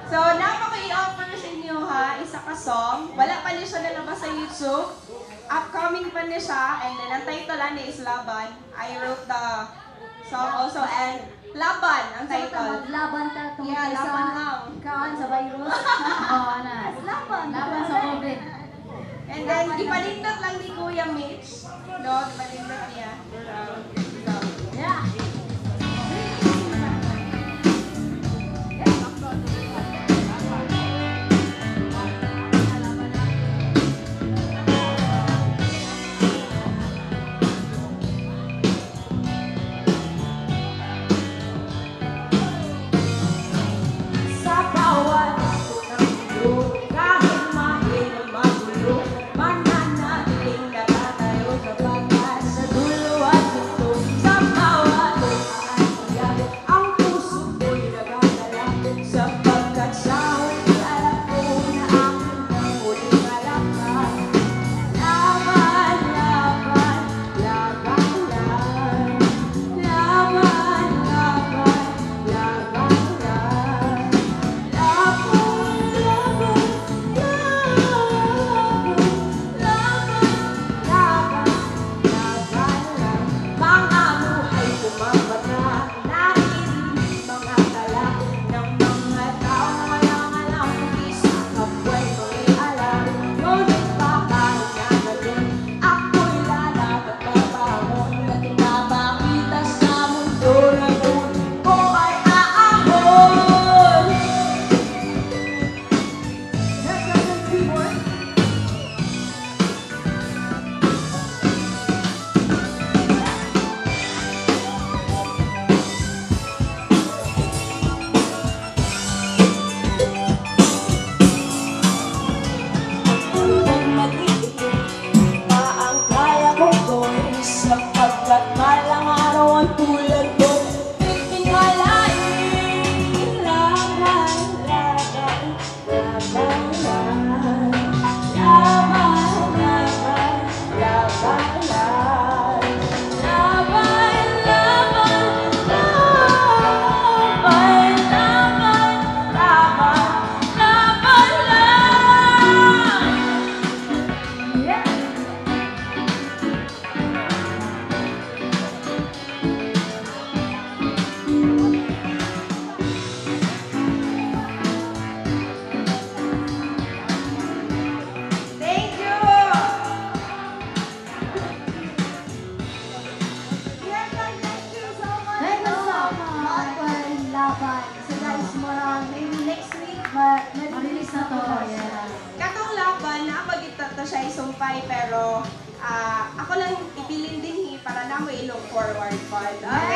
So, naa ko i-offer sa inyo ha, isa ka song. Wala pa ni siya nalabas sa YouTube. Upcoming pa ni siya. And then, ang title ani is Laban. I wrote the song also and Laban ang title. Maglaban ta tungkol Yeah, sa laban lang. Kaan sa virus. Oo, ana. Laban. Laban sa COVID. And then, ipanindot lang ni Kuya Mitch. No, ipanindot niya. So, Yeah. Sa bawat ng mundo, kahit mahina magulo, mananatiling nakatayo sapagkat sa dulo at pinto, sa bawat umaasya, ang puso ko'y nagdadala, sapagkat sa huli alam ko na akin ang huling palakpak. Laban, laban, laban lang. Laban, laban, laban lang. Laban, laban, laban, laban, laban, laban lang. Mga buhay pumapatak, naririnig mga tala ng mga taong walang alam, kundi sa kapwa'y makialam. Ngunit baka na gayon, ako'y lalaban, babangon at ipapakita sa mundo na muli ko ay aahon. Next lesson, keyboard. Huwag mag-iipin pa ang kaya kong gawin, sapagkat balang araw ang tulad ko titingalain. Laban, laban, laban lang. Laban, laban, laban lang. Laban, laban, laban, laban, laban, laban lang. Yeah. Thank you! Bianca, thank you so much. Thank you so much. Laban, laban. So guys, mga maybe next week, ma-release na to. Yes. Katong Laban, naapagita to siya isumpay, pero ako lang ibilin din hi para na mo i-look forward pa. Okay?